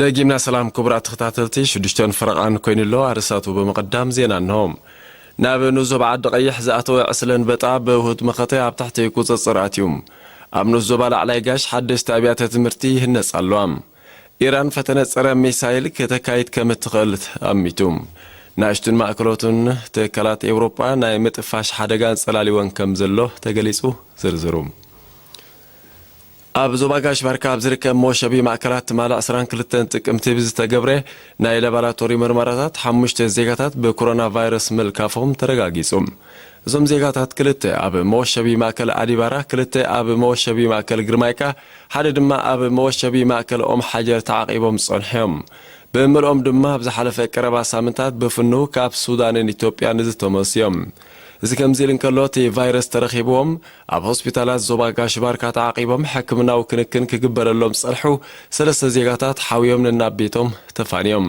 ደጊምና ሰላም ክቡራት ተኸታተልቲ፣ ሽዱሽተን ፈረቓን ኮይኑ ኣሎ። ኣርእስታቱ ብምቕዳም ዜና እንሆ። ናብ ንዞባ ዓዲ ቀይሕ ዝኣተወ ዕስለ ኣንበጣ ብውሁድ መኸተ ኣብ ትሕቲ ቁጽጽር ኣትዩ። ኣብ ንዞባ ላዕላይ ጋሽ ሓደሽቲ ኣብያተ ትምህርቲ ይህነጻ ኣለዋ። ኢራን ፈተነ ጸረ ሚሳይል ከተካይድ ከም እትኽእል ኣሚቱ። ንኣሽቱን ማእከሎትን ትካላት ኤውሮጳ ናይ ምጥፋሽ ሓደጋ ኣንጸላሊወን ከም ዘሎ ተገሊጹ። ዝርዝሩ። ኣብ ዞባ ጋሽ ባርካ ኣብ ዝርከብ መወሸቢ ማእከላት ትማሊ ዕስራን ክልተን ጥቅምቲ ብዝተገብረ ናይ ላቦራቶሪ ምርመራታት ሓሙሽተ ዜጋታት ብኮሮና ቫይረስ ምልካፎም ተረጋጊጹ። እዞም ዜጋታት ክልተ ኣብ መወሸቢ ማእከል ኣዲባራ፣ ክልተ ኣብ መወሸቢ ማእከል ግርማይካ፣ ሓደ ድማ ኣብ መወሸቢ ማእከል ኦም ሓጀር ተዓቂቦም ዝጸንሑ እዮም። ብምልኦም ድማ ኣብ ዝሓለፈ ቀረባ ሳምንታት ብፍኑ ካብ ሱዳንን ኢትዮጵያን ዝተመሱ እዮም። እዚ ከምዚ ኢሉ እንከሎ፣ እቲ ቫይረስ ተረኺብዎም ኣብ ሆስፒታላት ዞባ ጋሽ ባርካ ተዓቂቦም ሕክምናዊ ክንክን ክግበረሎም ዝጸንሑ ሰለስተ ዜጋታት ሓውዮም ነናብ ቤቶም ተፋንዮም።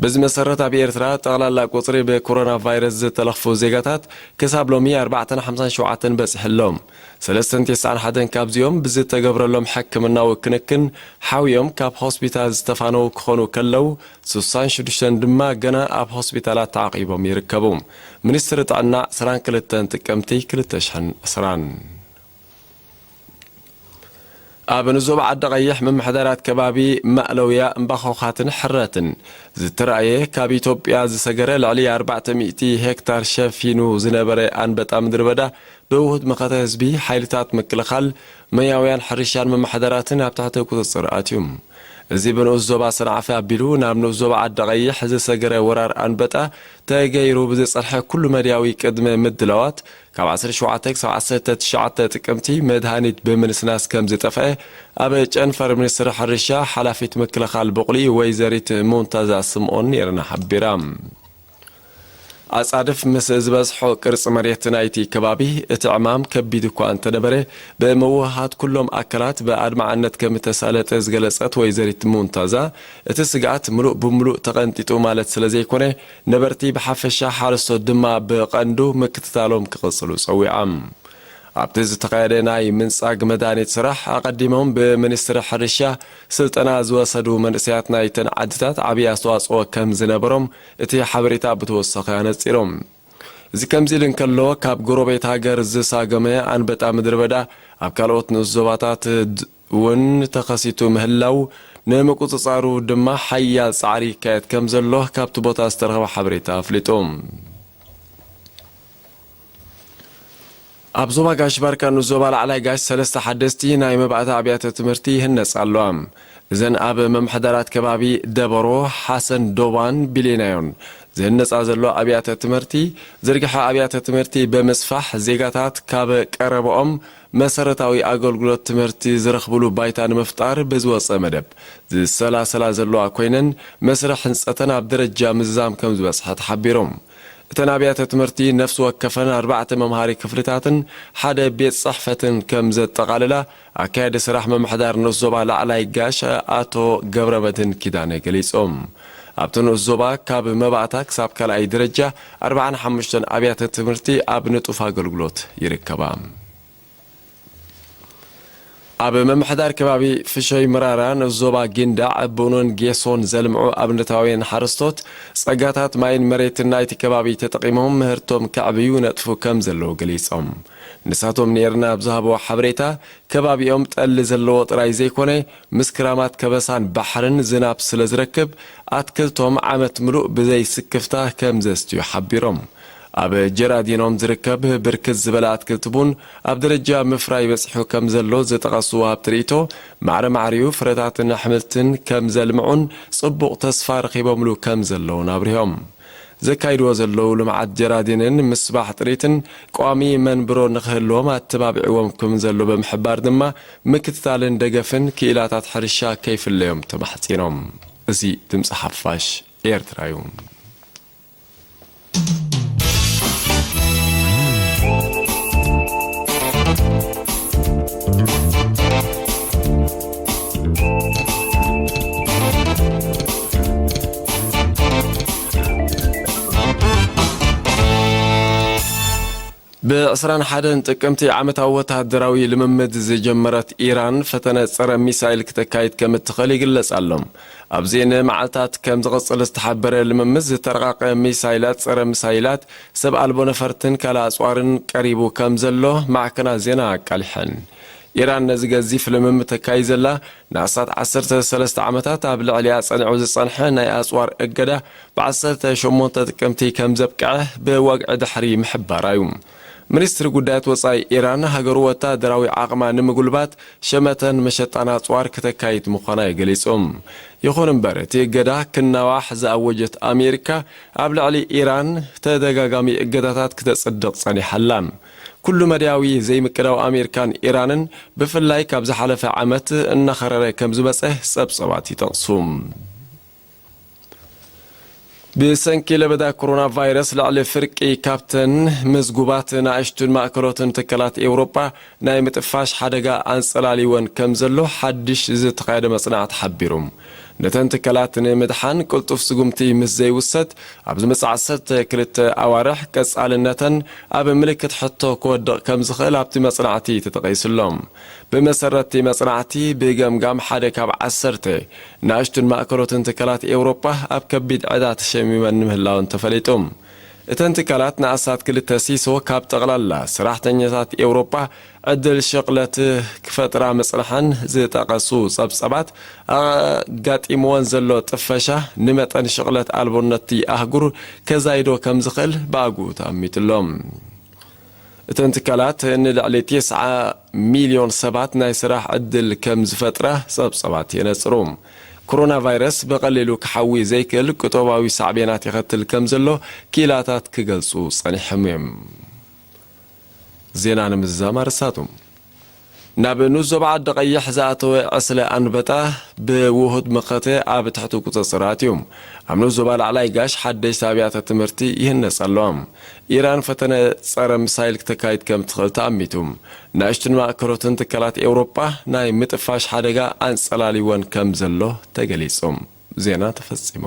በዚ መሰረት ኣብ ኤርትራ ጠቕላላ ቁጽሪ ብኮሮና ቫይረስ ዝተለኽፉ ዜጋታት ክሳብ ሎሚ ኣርባዕተን ሓምሳን ሸውዓተን በጺሑ ኣሎ። ሰለስተን ተስዓን ሓደን ካብዚኦም ብዝተገብረሎም ሕክምናዊ ክንክን ሓውዮም ካብ ሆስፒታል ዝተፋነዉ ክኾኑ ከለዉ፣ ስሳን ሽዱሽተን ድማ ገና ኣብ ሆስፒታላት ተዓቂቦም ይርከቡ። ሚኒስትሪ ጥዕና ዕስራን ክልተን ጥቅምቲ ክልተ ሽሕን ዕስራን። ኣብ ንዞባ ዓዲ ቀይሕ ምምሕዳራት ከባቢ ማእለውያ፣ እምባኾኻትን ሕረትን ዝተራእየ ካብ ኢትዮጵያ ዝሰገረ ልዕሊ ኣርባዕተ ሚእቲ ሄክታር ሸፊኑ ዝነበረ ኣንበጣ ምድሪ በዳ ብውሁድ መኸተ ህዝቢ፣ ሓይልታት ምክልኻል፣ ሞያውያን ሕርሻን ምምሕዳራትን ኣብ ትሕቲ ቁጽጽር ኣትዩ። እዚ ብንኡስ ዞባ ሰንዓፈ ኣቢሉ ናብ ንኡስ ዞባ ዓዲ ቀይሕ ዝሰገረ ወራር ኣንበጣ ተገይሩ ብዝጸንሐ ኩሉ መድያዊ ቅድመ ምድላዋት ካብ ዓሰርተ ሸውዓተ ክሳብ ዓሰርተ ትሽዓተ ጥቅምቲ መድሃኒት ብምንስናስ ከም ዝጠፍአ ኣብ ጨንፈር ሚኒስትሪ ሕርሻ ሓላፊት ምክልኻል ቡቕሊ ወይዘሪት ሙንታዛ ስምኦን ኔርና ሓቢራ። ኣጻድፍ ምስ ዝበዝሖ ቅርጺ መሬት ናይቲ ከባቢ፣ እቲ ዕማም ከቢድ እኳ እንተነበረ፣ ብምውህሃድ ኩሎም ኣካላት ብኣድማዕነት ከም እተሳለጠ ዝገለጸት ወይዘሪት ሙንታዛ፣ እቲ ስግኣት ምሉእ ብምሉእ ተቐንጢጡ ማለት ስለ ዘይኮነ፣ ነበርቲ ብሓፈሻ፣ ሓረስቶት ድማ ብቐንዱ ምክትታሎም ክቕጽሉ ጸዊዓ። ኣብቲ ዝተኻየደ ናይ ምንጻግ መድሃኒት ስራሕ፣ ኣቐዲሞም ብሚኒስትሪ ሕርሻ ስልጠና ዝወሰዱ መንእሰያት ናይተን ዓድታት ዓብዪ ኣስተዋጽኦ ከም ዝነበሮም እቲ ሓበሬታ ብተወሳኺ ኣነጺሮም። እዚ ከምዚ ኢሉ እንከሎ፣ ካብ ጎረቤት ሃገር ዝሳገመ ኣንበጣ ምድሪ በዳ ኣብ ካልኦት ንኡስ ዞባታት ድ-፣ እውን ተኸሲቱ ምህላው፣ ንምቁጽጻሩ ድማ ሓያል ጻዕሪ ይካየድ ከም ዘሎ ካብቲ ቦታ ዝተረኸበ ሓበሬታ ኣፍሊጡ። ኣብ ዞባ ጋሽ ባርካ ንኡስ ዞባ ላዕላይ ጋሽ ሰለስተ ሓደስቲ ናይ መባእታ ኣብያተ ትምህርቲ ይህነጻ ኣለዋ። እዘን ኣብ ምምሕዳራት ከባቢ ደበሮ፣ ሓሰን ዶባን ቢሌናዮን ዝህነጻ ዘሎ ኣብያተ ትምህርቲ፣ ዝርግሐ ኣብያተ ትምህርቲ ብምስፋሕ፣ ዜጋታት ካብ ቀረበኦም መሰረታዊ ኣገልግሎት ትምህርቲ ዝረኽብሉ ባይታ ንምፍጣር ብዝወጸ መደብ ዝሰላሰላ ዘለዋ ኮይነን፣ መስርሕ ህንጸተን ኣብ ደረጃ ምዝዛም ከም ዝበጽሐ ተሓቢሮም። እተን ኣብያተ ትምህርቲ ነፍሲ ወከፈን ኣርባዕተ መምሃሪ ክፍልታትን ሓደ ቤት ጽሕፈትን ከም ዘጠቓልላ፣ ኣካያዲ ስራሕ ምምሕዳር ንኡስ ዞባ ላዕላይ ጋሽ ኣቶ ገብረመድህን ኪዳነ ገሊጾም። ኣብቲ ንኡስ ዞባ ካብ መባእታ ክሳብ ካልኣይ ደረጃ ኣርባዓን ሓሙሽተን ኣብያተ ትምህርቲ ኣብ ንጡፍ ኣገልግሎት ይርከባ። ኣብ ምምሕዳር ከባቢ ፍሾይ ምራራ ንኡስ ዞባ ጊንዳዕ ቡንን ጌሶን ዘልምዑ ኣብነታውያን ሓረስቶት፣ ጸጋታት ማይን መሬትን ናይቲ ከባቢ ተጠቒሞም ምህርቶም ከዕብዩ ነጥፉ ከም ዘለዉ ገሊጾም። ንሳቶም ኔርና ኣብ ዝሃብዎ ሓበሬታ፣ ከባቢኦም ጠሊ ዘለዎ ጥራይ ዘይኮነ፣ ምስ ክራማት ከበሳን ባሕርን ዝናብ ስለ ዝረክብ፣ ኣትክልቶም ዓመት ምሉእ ብዘይ ስክፍታ ከም ዘስትዩ ሓቢሮም። ኣብ ጀራዲኖም ዝርከብ ብርክት ዝበለ ኣትክልቲ ቡን ኣብ ደረጃ ምፍራይ በጺሑ ከም ዘሎ ዝጠቐሱ ወሃብቲ ርእይቶ፣ ማዕረ ማዕሪኡ ፍረታትን ኣሕምልትን ከም ዘልምዑን ጽቡቕ ተስፋ ረኺቦምሉ ከም ዘለውን ኣብሪሆም። ዘካይድዎ ዘለዉ ልምዓት ጀራዲንን ምስባሕ ጥሪትን ቋሚ መንብሮ ንኽህልዎም ኣተባቢዕዎም ከም ዘሎ ብምሕባር ድማ፣ ምክትታልን ደገፍን ክኢላታት ሕርሻ ከይፍለዮም ተማሕጺኖም። እዚ ድምጺ ሓፋሽ ኤርትራ እዩ። ብዕስራን ዓሰርተ ሓደ ጥቅምቲ ዓመታዊ ወተሃደራዊ ልምምድ ዝጀመረት ኢራን ፈተነ ጸረ ሚሳይል ክተካይድ ከም እትኽእል ይግለጽ ኣሎ። ኣብዚ ንመዓልታት ከም ዝቕጽል ዝተሓበረ ልምምድ ዝተረቓቐ ሚሳይላት፣ ጸረ ሚሳይላት፣ ሰብ ኣልቦ ነፈርትን ካልእ ኣጽዋርን ቀሪቡ ከም ዘሎ ማዕከናት ዜና ኣቃሊሐን። ኢራን ነዚ ገዚፍ ልምምድ ተካይድ ዘላ ንኣስታት ዓሰርተ ሰለስተ ዓመታት ኣብ ልዕሊኣ ጸኒዑ ዝጸንሐ ናይ ኣጽዋር እገዳ ብ ዓሰርተ ሸሞንተ ጥቅምቲ ከም ዘብቅዐ ብወግዒ ድሕሪ ምሕባራ እዩ። ሚኒስትሪ ጉዳያት ወጻኢ ኢራን ሃገሩ ወታደራዊ ዓቕማ ንምጉልባት ሸመተን መሸጣን ኣጽዋር ክተካይድ ምዃና እዩ ገሊጹ። ይኹን እምበር እቲ እገዳ ክናዋሕ ዝኣወጀት ኣሜሪካ ኣብ ልዕሊ ኢራን ተደጋጋሚ እገዳታት ክተጽድቕ ጸኒሓ ኣላ። ኩሉ መዳያዊ ዘይምቅዳው ኣሜሪካን ኢራንን ብፍላይ ካብ ዝሓለፈ ዓመት እናኸረረ ከም ዝመጸ ጸብጸባት ይጠቕሱ። ብሰንኪ ለበዳ ኮሮና ቫይረስ ልዕሊ ፍርቂ ካብተን ምዝጉባት ንኣሽቱን ማእከሎትን ትካላት ኤውሮጳ ናይ ምጥፋሽ ሓደጋ ኣንጸላልይወን ከም ዘሎ ሓድሽ ዝተኻየደ መጽናዕቲ ሓቢሩ። ነተን ትካላት ንምድሓን ቅልጡፍ ስጉምቲ ምስ ዘይውሰድ፣ ኣብ ዝመጽእ ዓሰርተ ክልተ ኣዋርሕ ቀጻልነተን ኣብ ምልክት ሕቶ ክወድቕ ከም ዝኽእል ኣብቲ መጽናዕቲ ተጠቒሱ ኣሎ። ብመሰረት እቲ መጽናዕቲ፣ ብገምጋም ሓደ ካብ ዓሰርተ ንኣሽቱን ማእከሎትን ትካላት ኤውሮጳ ኣብ ከቢድ ዕዳ ተሸሚመን ምህላወን ተፈሊጡ። እተን ትካላት ንኣስታት ክልተ ሲሶ ካብ ጠቕላላ ሰራሕተኛታት ኤውሮጳ ዕድል ሽቕለት ክፈጥራ ምጽንሐን ዝጠቐሱ ጸብጸባት፣ ኣጋጢምወን ዘሎ ጥፈሻ ንመጠን ሽቕለት ኣልቦነት'ቲ ኣህጉር ከዛይዶ ከም ዝኽእል ብኣግኡ ተኣሚቱ ኣሎ። እተን ትካላት ንልዕሊ ተስዓ ሚልዮን ሰባት ናይ ስራሕ ዕድል ከም ዝፈጥራ ጸብጸባት የነጽሩ። ኮሮና ቫይረስ ብቐሊሉ ክሓዊ ዘይክእል ቁጠባዊ ሳዕቤናት የኸትል ከም ዘሎ ክኢላታት ክገልጹ ጸኒሖም እዮም። ዜና ንምዝዛም ኣርስታቱ። ናብ ንኡስ ዞባ ዓዲ ቀይሕ ዝኣተወ ዕስለ ኣንበጣ ብውሁድ መኸተ ኣብ ትሕቲ ቁጽጽር ኣትዩ። ኣብ ንኡስ ዞባ ላዕላይ ጋሽ ሓደሽቲ ኣብያተ ትምህርቲ ይህነጽ ኣለዋ። ኢራን ፈተነ ጸረ ሚሳይል ክተካይድ ከም ትኽእል ተኣሚቱ። ንኣሽቱን ማእከሎትን ትካላት ኤውሮጳ ናይ ምጥፋሽ ሓደጋ ኣንጸላልይወን ከም ዘሎ ተገሊጹ። ዜና ተፈጺሙ።